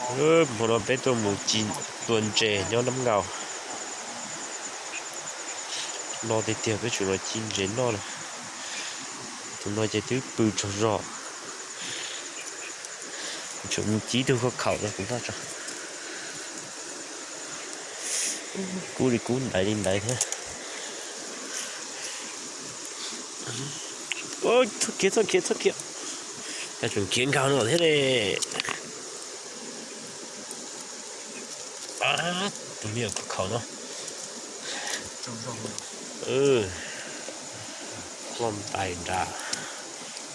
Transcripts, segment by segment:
Hmo no peb tuaj mus ci tua ntses nyob Nab Nkaus. No tiag tiag peb tsuas los ci ntses noj na. Tus no ces twb pw tsaug zog. Tsuas mus ci tug khaub khaum no kuv noj tso. Kub li kub ntaiv li ntaiv thiab. Txhob khiav, txhob khiav, txhob khiav. Tseem khiav nkag no thiab ne. Tus me nyuam khaub khaum no. Ploj ntais nrad.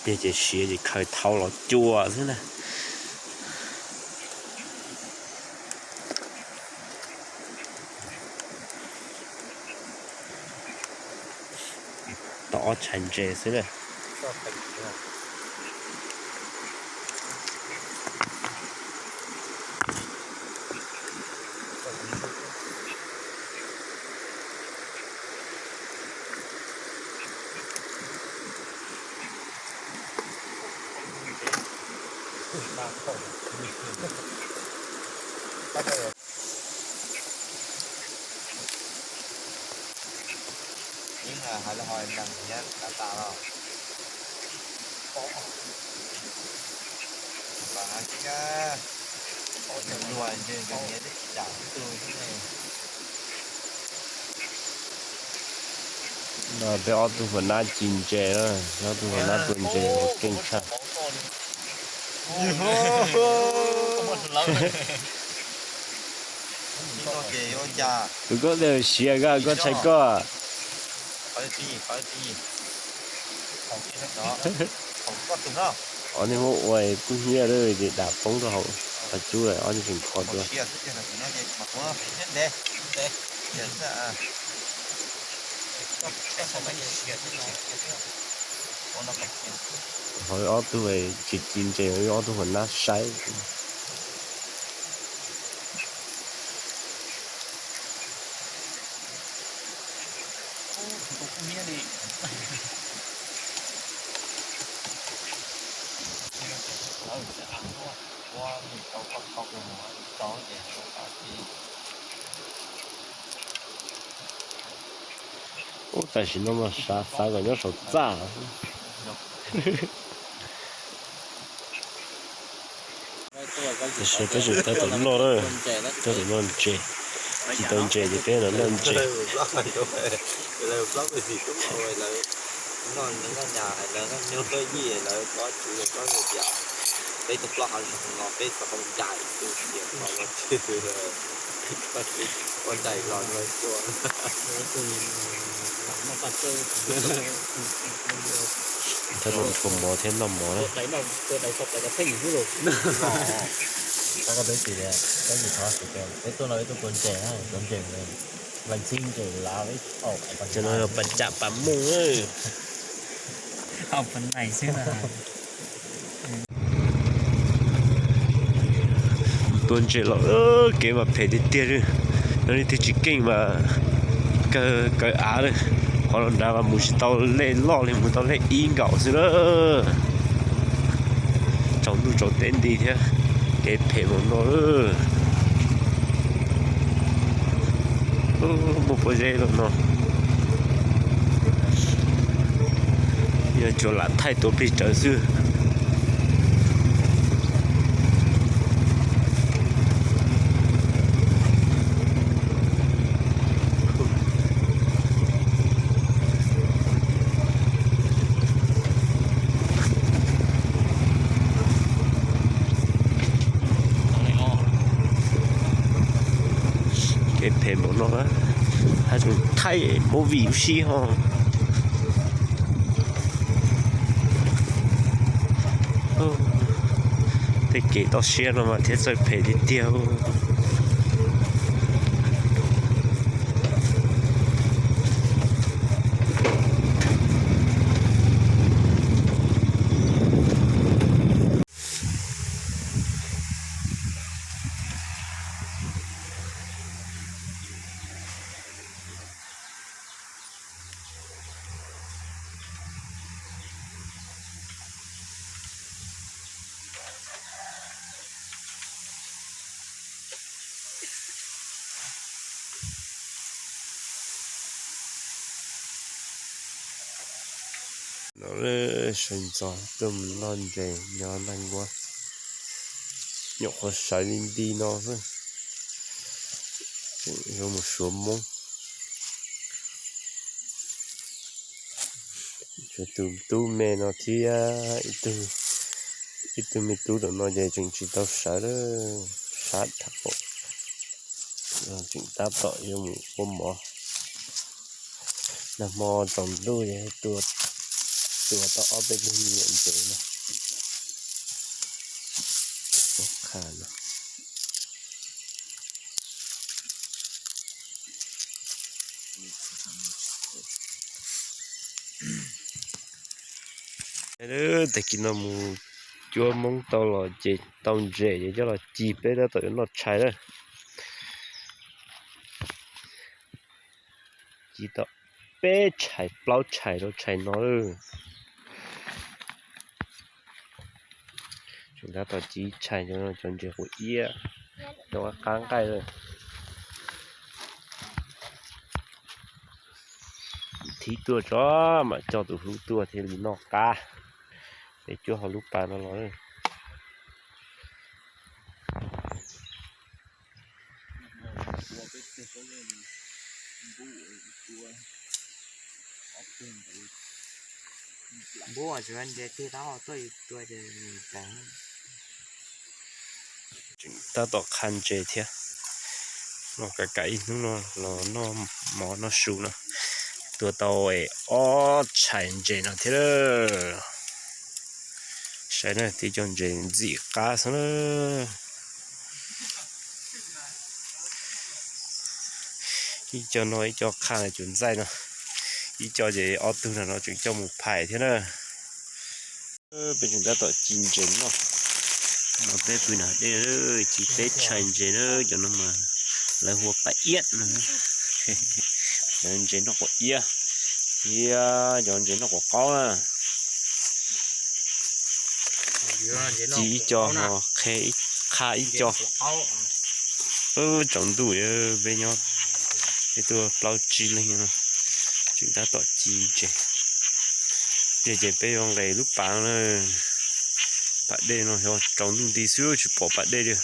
Pliag ces siav ces khaws thau los cua xwb na. Tau ob tshais ntses xwb na. Yeej hais lus hais ntees thiab tas tas los. Pom no thiab, pom cov luag ntshe nkawd nyiam twb tsis dam ib tug xwb ne. No peb ob tug huas nab ci ntses na, ob tug huas nab tua ntses keej tshaj. Tus koj tias siav koj, koj tshais koj. Ob niag muab ua kub hnyiab lawm ces dam poob rau hauv qhov cub lawm, ob niag tseem kho dua. Ho ob tug tsis ci ntses, ob tug huas nab saib. Ub, tam sim no mas xav xav kom nyob saum txaj. Tam sim peb tseem tab tom noj na, tab tom noj ntses, tsis tau ntses ces peb los noj ntses. Thab no tua mov thiab noj mov na. Cov no yog pas cam pas mooj. Tua ntses los kev mas phem tiag tiag li. Yog leej twg tsis keej mas kawg kawg av li. Qhov los nrad mas mus tsis tau lej loj li, mus tau lej ib nkaum xwb na. Tsaus ntuj tsaus teb nti thiab, kev phem npaum no. Muaj pob zeb los no, yog tsuas lam thaij tua plig tsawv xwb. Kev phem npaum no, haj tseem thaij movie ub si ho. Tej kev toj siab no mas thiaj txawj phem tiag tiag. Sawv ntxov tuaj mus noj ntses nyob naj nkuab, nyuam qhuav sawv li nti no xwb, yuav mus suav moob. Tshuav tus tub me no thiab ib tug me tub tom no ces tseem tsis tau sawv, sab dhau, tseem tab tom yuav mus ua mov. Nag hmo tsaus ntuj es tua tau ob peb tug me nyuam ntses no. Tag kis no mus cuab moob tau los ces tau ntses ces coj los ci peb tab tom yuav noj tshais lawm. Ci tau peb tshais plaub tshais rau tshais no lawm. Tseem tab tom ci tshais, cov ntses quav iab, cov qab nqaij lawm. Thib tuaj tso mam coj tus hlub tuaj thiaj li noj qab. Es cuab hauv lub pas no los. Tseem tab tom qha ntses thiab. Noj kav kav ib hnub no los noj mov noj su no, tua tau ob tshais ntses no thiab lawm. Saib na, tib co ntses ntxim qab xwb na. Ib co no ib co qha cuv ntxaij no, ib co ces ob tug no tseem coj mus phais thiab na. Peb tseem tab tom ci ntses noj no, peb pw nram dej ci peb tshais ntses na, cov no mas lawv hu ua pas iab no. Cov ntses noj quav iab thiab cov ntses noj quav qaub na. Ci ib co ho qhe ib co. Tsaus ntuj peb nyob, peb tuaj plaub tsib leeg no tseem tab tom ci ntses. Ces peb yuav nqes lub pas no na. Pas dej no yog tsaus ntuj nti xwb tsis pom pas dej li.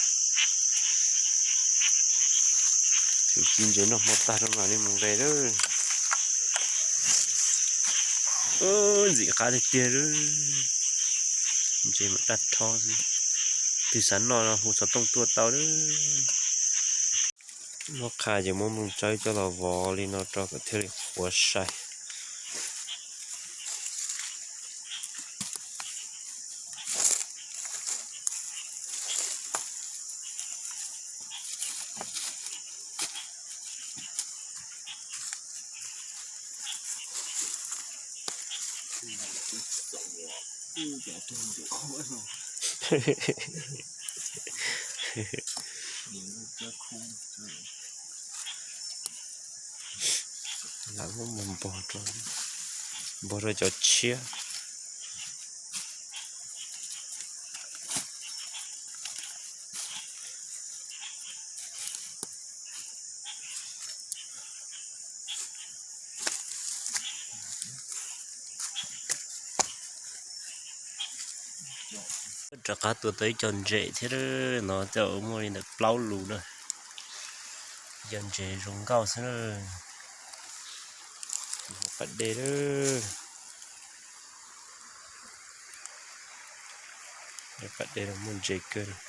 Tseem ci ntses noj hmo tag rau mam li mus nqes lawm. Ntxim qab tiag tiag lawm. Ntses mas daj rhob xwb. Twg xav noj no hu xov tooj tuaj tau lawm. Muab qha ces muab nplooj tsawb coj los vov li no rau kom thiaj li qhuav sai. Lawv muab npog rau, npog rau cov tshiab. Rov qab tua tau ib co ntses thiab no, tej zaum muaj li ntawm plaub lus na. Ib co ntses zoo nkauj xwb na. Pas dej, pas dej no muaj ntses kawg.